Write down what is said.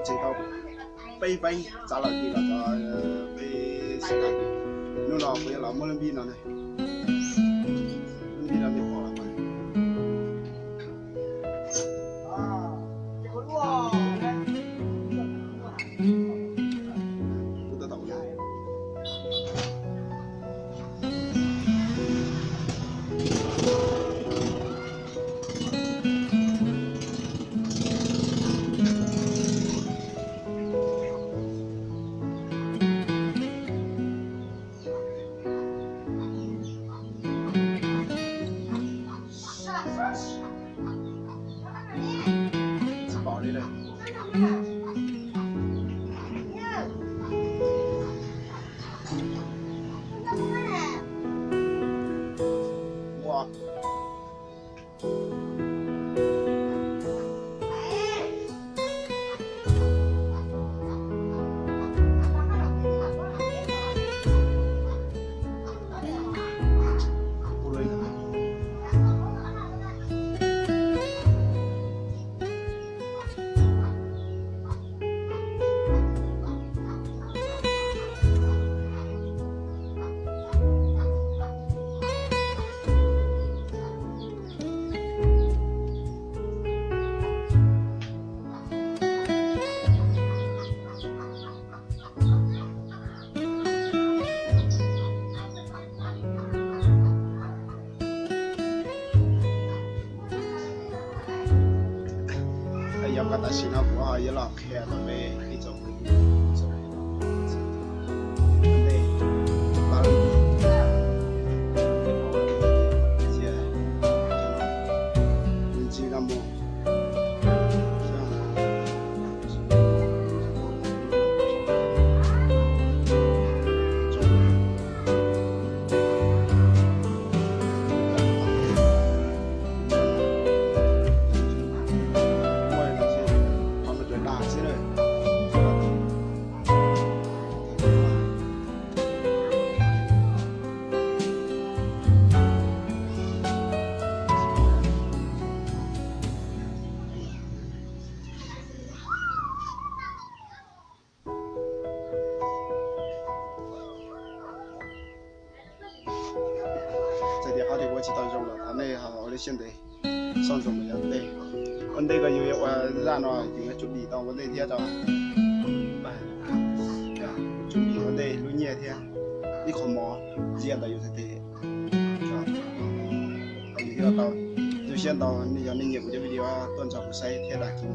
Tsev tau peb feeb txav los kis los txog peb xav hais tias hnub no kuv yuav los muab lub npib no ne, lub npib no nej pom los mas. Kuv tab tom Tsis pom li lawm. Ua. Yog koj tam sim no kuv ho yuav los qhia rau peb ib tsoom kwv tij ntej pab ntsis no mus. Txawm tias qhov twg kuv ua tsis tau zoo los thov nej ho ua lub siab ntev, soj ntsuam mus yav ntej. Ua ntej koj yug yuav ua zaj no yus yuav tsum dim tau ua ntej thiab tso. Tsum dim ua ntej lub nyiaj thiab ib qho mov ntxiv ntawm yus tiag tiag. Yus thiaj tau. Tu siab ntau yog nej nyiam kuv cov video tuaj nrog kuv saib thiab dag kuv.